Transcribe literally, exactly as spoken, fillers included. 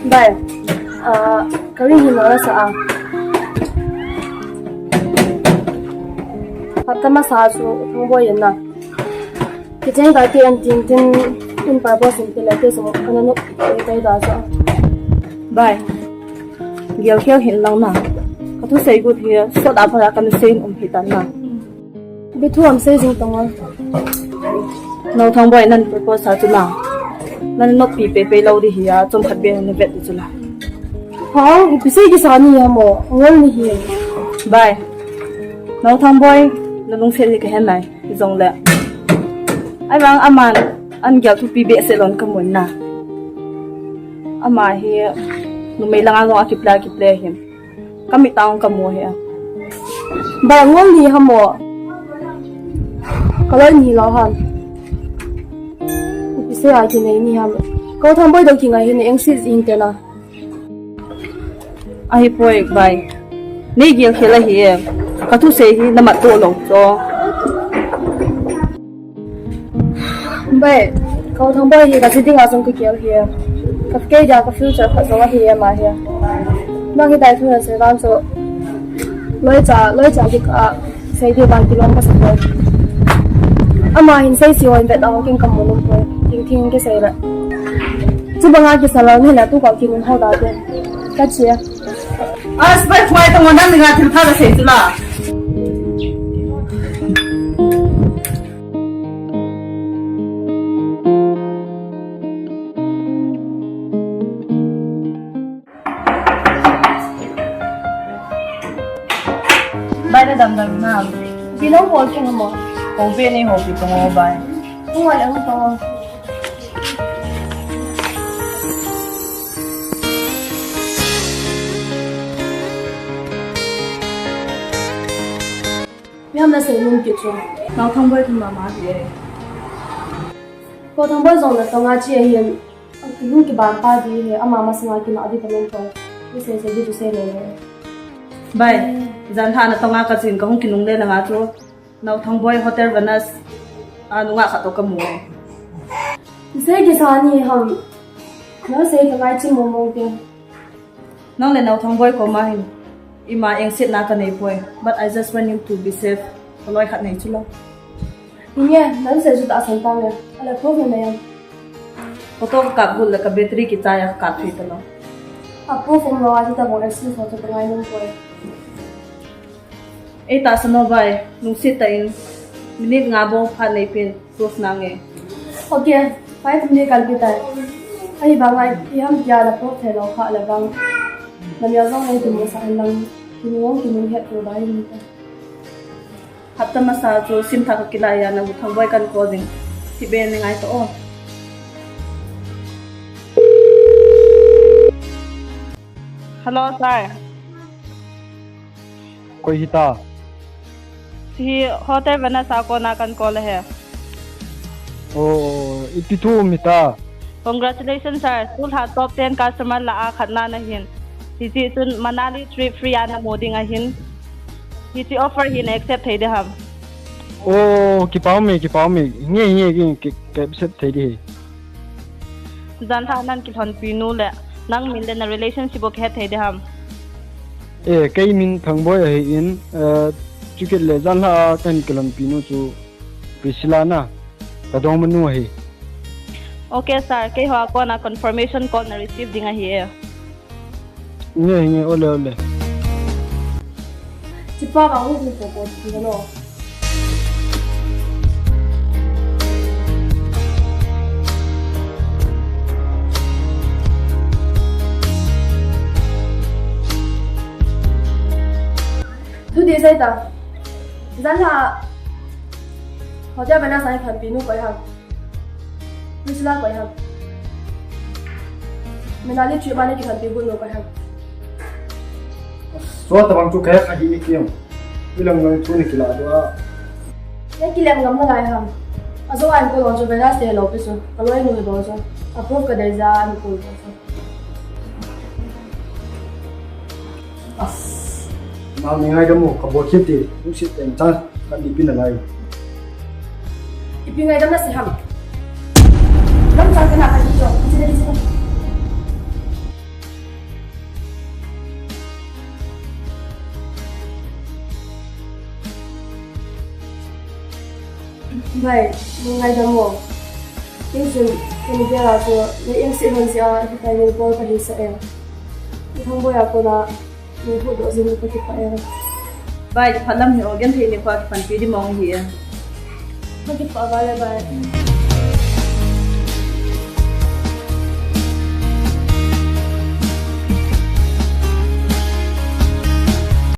Bai, ah, kari hi na sa a. Hapta masa chu Thangboi in na. Kicheng ka ti an tin tin in purpose in pila te so kana no te te da sa. Bai. Gel khel hin lang na. Ka thusei got hi sot a phara kana sei um hi tan na. Bi thu am sei jing tong a. Nau Thangboi nan propose a chu na. Nan nop pi pe pe lo di hi a, chom khat be na vet di chu la. Ha, ipi sei kisa ni ham o, ngol ni hi. Bai. Nau Thangboi, na lungset hi ka he nai. Jongle. Ahivang aman an gel thupi behseh lou in ka mu na. Ama hi numei langa jong a kiple kiple hin. Ka mit a jong ka mu hi a. Bai ngol ni ham o. Ka loi ni lou ham. Ipi sei a kinei ni ham. Ka Thangboi dou kingai hin engse jing te na. Ahipoi bai. Nei gel khel ahi e. Ka thusei hi na mat to lou cho. Bai, ka Thangboi hi ka thi ding a jong ka gel hi e. Ka kei dia ka future khat jong ahi e ama hi. Nang hi dai thu na sei vang cho. Loi cha, loi cha dik a. Sei di vang kilom ka sa poi. Ama hin sei si hoi vet a hoi ken ka mu nom poi. Thing thing kisei le. Chu banga kisa lou ni la tu ka kinung hou da te. Ka chia. As bai khoi ta mo nan nga thil pha ka sei chu la. Bai na dam dam na. Bi nong bol king mo. Ko be ni ho pi ko mo bai. Ko wa le ko. Mi ham na sei lum kit chu. Nau Thangboi thum mama hi e. Ko Thangboi jong na tonga chi ahi. Kilung kibang pa di hi, ama masanga kina di ka lung poi. Ni sei sei di tu sei le le. Bai, jan tha na tonga ka chin ka hung kinung le langa chu. Nau Thangboi Hotel Venus a nunga khat to ka mu. Sei kisa ni ham. Na sei ka ngai chin mo mo te. Nang le Nau Thangboi koma hin ima engsetna ka nei poi, but I just want you to be safe. Ka loi khat nei chu lo. Nge, nan sei chu ta san ta nge. Ala proof na nei am. Photo ka kap got le ka battery kichai a ka kap thei ta lo. A proof um lo a chu ta bong excuse ho chu ka ngai nom poi. Ei ta sa no bai, lungset tah in minute nga bou phat nei pen. Proof nange. Okay, five minute kalpi tai. Ahivanga i ham kia na proof thei lou kha le vang. Na mel jong nei kimu sah hen lang, kimu jong kimu het lou dai ni ta. Hapta masa chu sim thah ka kila a, na u Thangboi kan call ding. Ti be ni ngai to o. Hello, sir. Koi hita? Hi Hotel Venus a kona kan call ahi. Oh, oh, oh, ipi thu um hita? Congratulations, sir. Tulha top ten customer lah a khatna nahin. Hiche chun Manali trip free a namu ding ahin. Hiche offer hi na accept thei ding ham? Oh, kipa ume, kipa ume. Nge, nge, nge, ki, ki accept thei ding ahi. Janlhah nan kilhonpi nu le nang min le na relationship u kahet thei ding ham? Eh, kei min Thangboi ahin, eh, chukit le janlhah a kahin kilhonpi nu chu Priscilla na, ka dongma nu ahi. Okay, sir. Keiho a kona confirmation call na receive ding ahi e. Nge, nge, ole, ole. Chipa ka hu hu ko ko ti lo. Thu di sai ta. Janlhah. Hotel Venus a kilhonpi nu koi ham? Priscilla koi ham? Manali trip a na kilhonpi got nu koi ham? Chua tabang chu kahe kha hi ni kiam. Ilang lang chu ni kila dua. Na kilem ngam nalai ham? Ajo an ko lo chu Venus te lo pi chu. Ka loi nu hi bol chu. A proof ka dei ja an ko lo chu. As, nang ni ngaidam o, ka bol khit te, lungset tah in chance khat ni pe nalai. Ipi ngaidam nasei ham? Lamchang kana kha hi jo, ichi na ichi na. Bai, ngaidam mo. Kei chun, kei ni bela chu, na eng si hon si a, hitai ni bol ka hi sa e. Thang boya ko na, ni hu do zin ka ki pa e. Bai, phalam ni organ thei ni kwa ki pan pi di mong hi e. Ka ki pa ba le bai.